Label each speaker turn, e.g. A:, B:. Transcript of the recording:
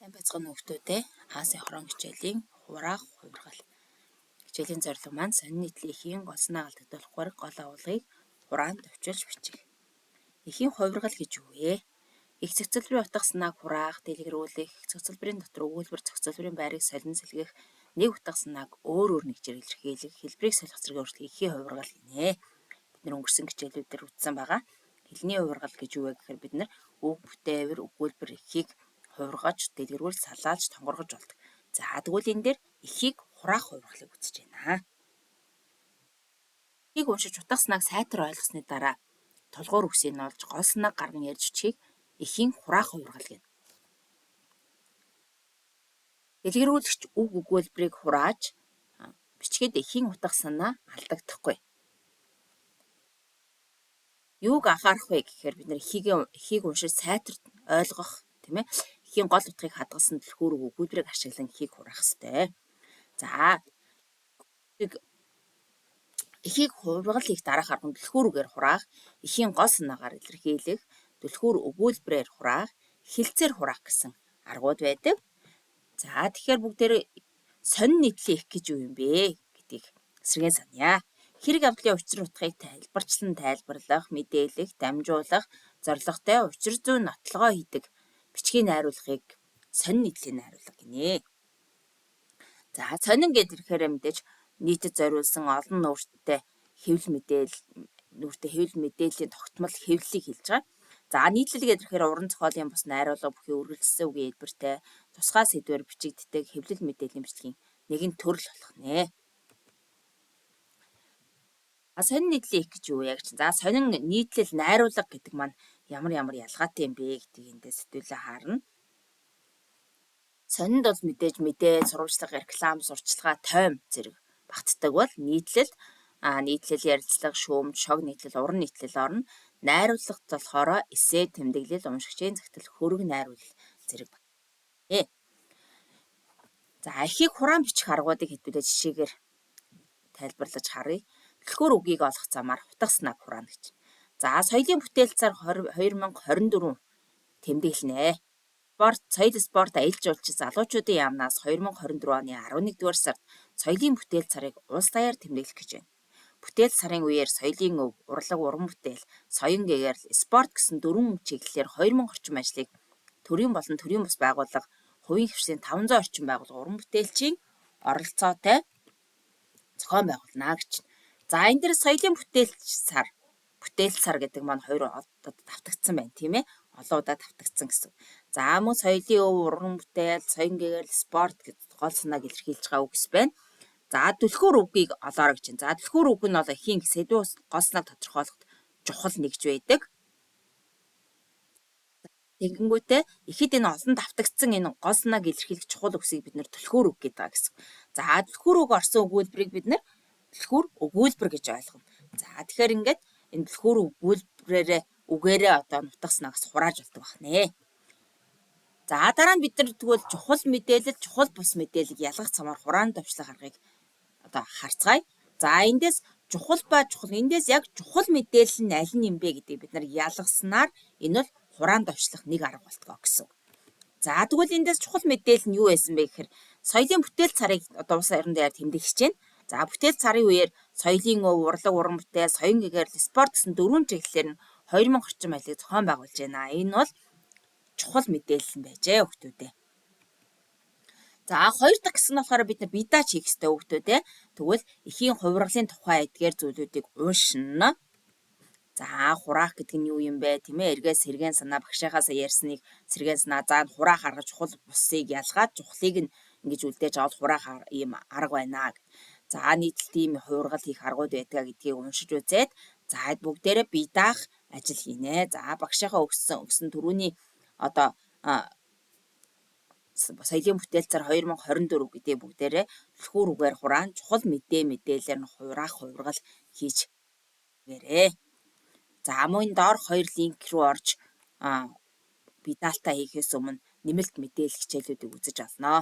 A: Сайн байцгаана уу хүмүүстээ. Асинхрон хичээлийн хураах хувиргал. Хичээлийн зорилго маань сонин нийтлэлийн гол санаа алдагдуулахгүйгээр гол агуулгыг хураан товчилж бичих. Эхийн хувиргал гэж юу вэ? Их зохицолборын утга санааг хураах, дэлгэрүүлэх, их зохицолборын дотор өгүүлбэр зохицолборын байрыг солин сэлгэх, нэг утга санааг өөр өөр нэгжээр илэрхийлэх, хэлбэрийг солих зэрэг өөрчлөлт эхийн хувиргал гинэ. Бид нар өнгөрсөн хичээлүүдээр үзсэн байгаа. Хэлний хувиргал гэж юу вэ гэхээр бид нар үг бүтээвэр, өгүүлбэр эхийг хувиргаж, дэлгэрүүл, салаалж, тонгоргож болдог. За тэгвэл энэ дээр эхийг хураах хувиргалыг үзэж байна. Эхийг уншиж утга санааг сайтар ойлгосны дараа тулгуур үгсийг нь олж гол санааг гарган ярьж бичихийг эхийн хураах хувиргал гэнэ. Дэлгэрүүлэгч үг өгүүлбэрийг хурааж бичгээд эхийн утга санаа алдагдахгүй. Юуг анхаарах вэ гэхээр бид нар эхийг уншиж сайтар ойлгох, тийм ээ. Эхийн гол утгыг хадгалсан түлхүүр өгүүлбэрийг ашиглан эхийг хураах ёстой. За, эхийг хувиргал хийх дараах арга нь түлхүүр үгээр хураах, эхийн гол санаагаар илэрхийлэх, түлхүүр өгүүлбэрээр хураах, хэлцээр хураах гэсэн аргууд байдаг. За, тэгэхээр бүгдээрээ сонин нийтлэлийн эх гэж юу юм бэ гэдгийг сэргээн саная. Хэрэг явдлын учир утгыг тайлбарчлан тайлбарлах, мэдээлэх, дамжуулах зорилготой учир зүйн нотлогоо хийдэг бичгийн найруулгыг сонин нийтлэлийн найруулга гинэ. За, сонин гэдэг ирэхээр мэдээж нийтэд зориулсан олон нүүрттэй хэвлэл мэдээлэл, нүүрттэй хэвлэл мэдээллийн тогтмол хэвлэлийг хэлж байгаа. За, нийтлэл гэдэг ирэхээр уран зохиолын бус найруулга бүхий үргэлжилсэн үгийн хэлбэртэй тусгай сэдвээр бичигддэг хэвлэл мэдээллийн бичлэгийн нэгэн төрөл болох нэ. А сонин нийтлэлийн эх гэж юу яг чинь. За, сонин нийтлэл, найруулга гэдэг маань ямар ямар ялгаатай юм бэ гэдгийг эндээс сэтгүүлээ харна. Сонинд бол мэдээж мэдээ, сурвалжлага, реклам, сурталчилгаа, тойм зэрэг багтдаг бол нийтлэл нийтлэл, ярилцлага, шүүмж, шог нийтлэл, уран нийтлэл орно. Найруулгад болохоор эссе, тэмдэглэл, уншигчийн захидал, хөрөг найруулал зэрэг байна. За, эхийг хураан бичих аргуудыг хэдүүлээ жишээгээр тайлбарлаж харъя. Түлхүүр үгийг олох замаар утга санааг хураана гэж. За, соёлын бүтээл сар 2024 тэмдэглэнэ. Спорт, соёл, спорт, аялал жуулчлал, залуучуудын яамнаас 2024 оны 11-р сард соёлын бүтээл сарыг улс даяар тэмдэглэх гэж байна. Бүтээл сарын үеэр соёлын өв, урлаг, уран бүтээл, соён гэгээрэл, спорт гэсэн дөрвөн чиглэлээр 2000 орчим ажлыг төрийн болон төрийн бус байгууллага, хувийн хэвшлийн 500 орчим байгууллага, уран бүтээлчийн оролцоотой зохион байгуулна гэж. За, энэ дээр соёлын бүтээл сар, бүтээл сар гэдэг маань хоёр одоо давтагдсан байна, тийм ээ. Олон удаа давтагдсан гэсэн. За, мөн соёлын өв, уран бүтээл, соён гэгээрэл, спорт гэж гол санааг илэрхийлж байгаа үгс байна. За, түлхүүр үгийг олоорой гэж байна. За, түлхүүр үг нь бол эхийн сэдв гол санааг тодорхойлоход чухал нэгж байдаг. Тэгэнгүүтээ ихэд энэ олон давтагдсан энэ гол санааг илэрхийлэх чухал үгсийг бид нар түлхүүр үг гэдэг байгаа гэсэн. За, түлхүүр үг орсон өгүүлбэрийг бид нар түлхүүр өгүүлбэр гэж ойлгоно. За, тэгэхээр ингээд энэ түлхүүр өгүүлбэрээрээ үгээрээ одоо нутаг санаагаас хурааж болдог байна. За, дараа нь бид нар тэгвэл чухал мэдээлэл, чухал бус мэдээллийг ялгах замаар хураан товчлох аргыг одоо харцгаая. За, эндээс чухал ба чухал, эндээс яг чухал мэдээлэл нь аль нь юм бэ гэдгийг бид нар ялгаснаар энэ бол хураан товчлох нэг арга болтгоо гэсэн. За, тэгвэл эндээс чухал мэдээлэл нь юу байсан бэ гэхээр соёлын бүтээл сарыг одоо улс орон даяар тэмдэглэж байна. За, бүтээл сарын үеэр соёлын өв, урлаг, уран бүтээл, соён гэгээрэл, спорт гэсэн дөрвөн чиглэлээр нь 2000 орчим ажлыг зохион байгуулж байна. Энэ бол чухал мэдээлэл нь байжээ хүмүүстээ. За, хоёр дахь хэсэг нь болохоор бид нар бие дааж хийх ёстой хүмүүстээ. Тэгвэл эхийн хувиргалын тухай эдгээр зүйлүүдийг уншина. За, хураах гэдэг нь юу юм бэ, тийм ээ? Эргээ сэргээн санаа, багшийнхаасаа ярьсныг сэргээн санаа. За, хураах арга чухал бусыг ялгаад чухлыг нь ингэж үлдээж аваад хураах ийм арга байна. За, нийтлэл тийм хувиргал хийх аргууд байдгаа гэдгийг уншиж үзээд, за, бүгдээрээ бие даах ажил хийнэ. За, багшийнхаа өгсөн түрүүний одоо соёлын бүтээл сар 2024 гэдгийг бүгдээрээ түлхүүр үгээр хураан чухал мэдээлэлээр нь хураах хувиргал хийж гэрээ. За, мөн доорх хоёр линк рүү орж бие даалтаа хийхээс өмнө нэмэлт мэдээлэл хичээлүүдийг үзэж олноо.